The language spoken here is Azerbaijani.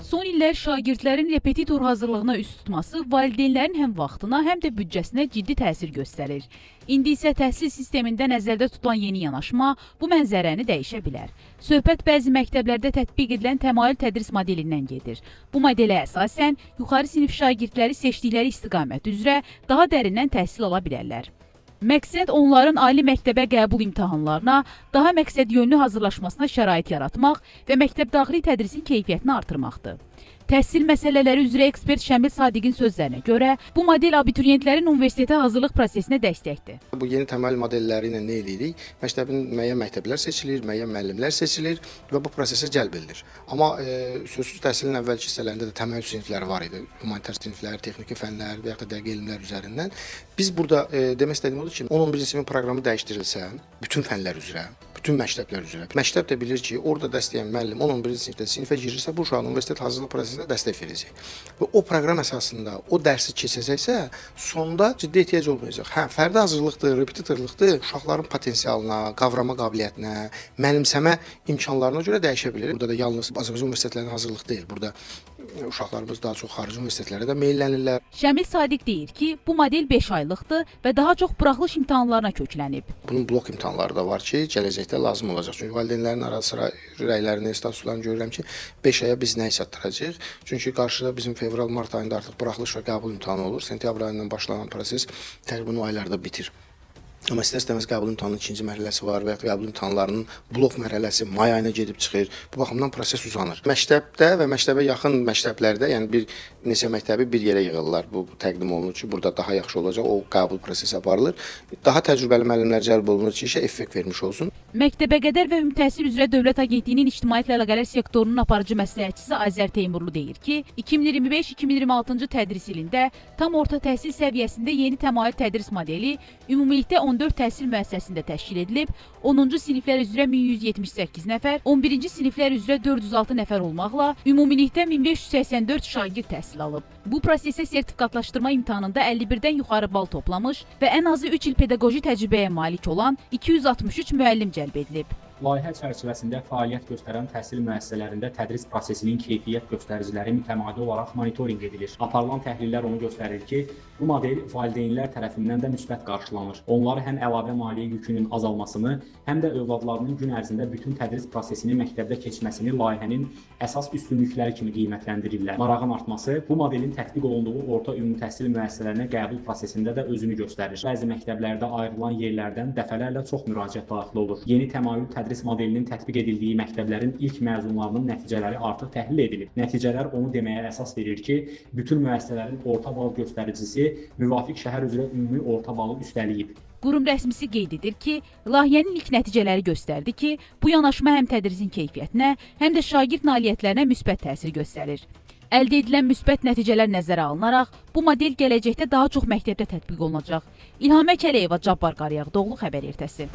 Son illər şagirdlərin repetitor hazırlığına üz tutması valideynlərin həm vaxtına, həm də büdcəsinə ciddi təsir göstərir. İndi isə təhsil sistemində nəzərdə tutulan yeni yanaşma bu mənzərəni dəyişə bilər. Söhbət bəzi məktəblərdə tətbiq edilən təmayül tədris modelindən gedir. Bu modelə əsasən yuxarı sinif şagirdləri seçdikləri istiqamət üzrə daha dərindən təhsil ala bilərlər. Məqsəd onların ali məktəbə qəbul imtahanlarına daha məqsədyönlü hazırlaşmasına şərait yaratmaq və məktəbdaxili tədrisin keyfiyyətini artırmaqdır. Təhsil məsələləri üzrə ekspert Şəmil Sadiqin sözlərinə görə, bu model abituriyentlərin universitetə hazırlıq prosesinə dəstəkdir. Bu yeni təmayül modelləri ilə nə edirik? Məktəbin müəyyən məktəblər seçilir, müəyyən müəllimlər seçilir və bu prosesə cəlb edilir. Amma sözsüz təhsilin əvvəlki hissələrində də təmayül sinifləri var idi. Humanitar siniflər, texniki fənlər və yaxud da dəqiq elmlər üzərindən. Biz burada demək istədiyim odur ki, 10-11-ci sinifin proqramı dəyişdirilsə, bütün fənlər üzrə, bütün məktəblər üzrə. Məktəb də bilir ki, orada dəstəyən müəllim 10-11-ci sinifdə sinifə girirsə, bu uşağın universitet hazırlıq prosesinə dəstək verəcək. Və o proqram əsasında o dərsi keçəcəksə, sonda ciddi ehtiyac olmayacaq. Hə, fərdi hazırlıqdır, repetitorluqdur, uşaqların potensialına, qavrama qabiliyyətinə, mənimsəmə imkanlarına görə dəyişə bilir. Burada da yalnız Azərbaycan universitetlərinin hazırlıq deyil. Burada uşaqlarımız daha çox xarici universitetlərə də meyllənirlər. Şəmil Sadiq deyir ki, bu model 5 aylıqdır və daha çox buraxılış imtahanlarına köklənib. Bunun blok imtahanları da var ki, gələcəkdə lazım olacaq. Çünki valideynlərin ara-sıra rəylərini, statuslarını görürəm ki, 5 aya biz nəyi çatdıracağıq? Çünki qarşıda bizim fevral-mart ayında artıq buraxılış və qəbul imtahanı olur. Sentyabr ayından başlanan proses təqribən o aylarda bitir. Amma istər-istəməz qəbul imtahanının ikinci mərhələsi var və yaxud qəbul imtahanlarının blok mərhələsi may ayına gedib çıxır. Bu baxımdan proses uzanır. Məktəbdə və məktəbə yaxın məktəblərdə, yəni bir neçə məktəbi bir yerə yığırlar. Bu təqdim olunur ki, burada daha yaxşı olacaq, o qəbul prosesi aparılır. Daha təcrübəli müəllimlər cəlb olunur ki, işə effekt vermiş olsun. Məktəbəqədər və ümumi təhsil üzrə Dövlət Agentliyinin ictimaiyyətlə əlaqələr sektorunun aparıcı məsləhətçisi Azər Teymurlu deyir ki, 2025-2026-cı tədris ilində tam orta təhsil səviyyəsində yeni təmayül tədris modeli ümumilikdə 14 təhsil müəssisəsində təşkil edilib, 10-cu siniflər üzrə 1178 nəfər, 11-ci siniflər üzrə 406 nəfər olmaqla ümumilikdə 1584 şagird təhsil alıb. Bu prosesə sertifikatlaşdırma imtahanında 51-dən yuxarı bal toplamış və ən azı 3 il pedaqoji təcrübəyə malik olan 263 müəllim cəlb edilib. Layihə çərçivəsində fəaliyyət göstərən təhsil müəssisələrində tədris prosesinin keyfiyyət göstəriciləri mütəmadi olaraq monitorinq edilir. Aparılan təhlillər onu göstərir ki, bu model valideynlər tərəfindən də müsbət qarşılanır. Onlar həm əlavə maliyyə yükünün azalmasını, həm də övladlarının gün ərzində bütün tədris prosesini məktəbdə keçməsini layihənin əsas üstünlükləri kimi qiymətləndirirlər. Marağın artması bu modelin tətbiq olunduğu orta ümumi təhsil müəssisələrinə qəbul prosesində də özünü göstərir. Bəzi məktəblərdə ayrılan yerlərdən dəfələrlə çox müraciət daxil olur. Yeni təmayül tədris modelinin tətbiq edildiyi məktəblərin ilk məzunlarının nəticələri artıq təhlil edilib. Nəticələr onu deməyə əsas verir ki, bütün müəssisələrin orta bal göstəricisi müvafiq şəhər üzrə ümumi orta balı üstəliyib. Qurum rəsmisi qeyd edir ki, layihənin ilk nəticələri göstərdi ki, bu yanaşma həm tədrisin keyfiyyətinə, həm də şagird nailiyyətlərinə müsbət təsir göstərir. Əldə edilən müsbət nəticələr nəzərə alınaraq, bu model gələcəkdə daha çox məktəbdə tətbiq olunacaq. İlhamə Kələyeva, Cabbar Qaryağdıoğlu, Xəbər Ertəsi.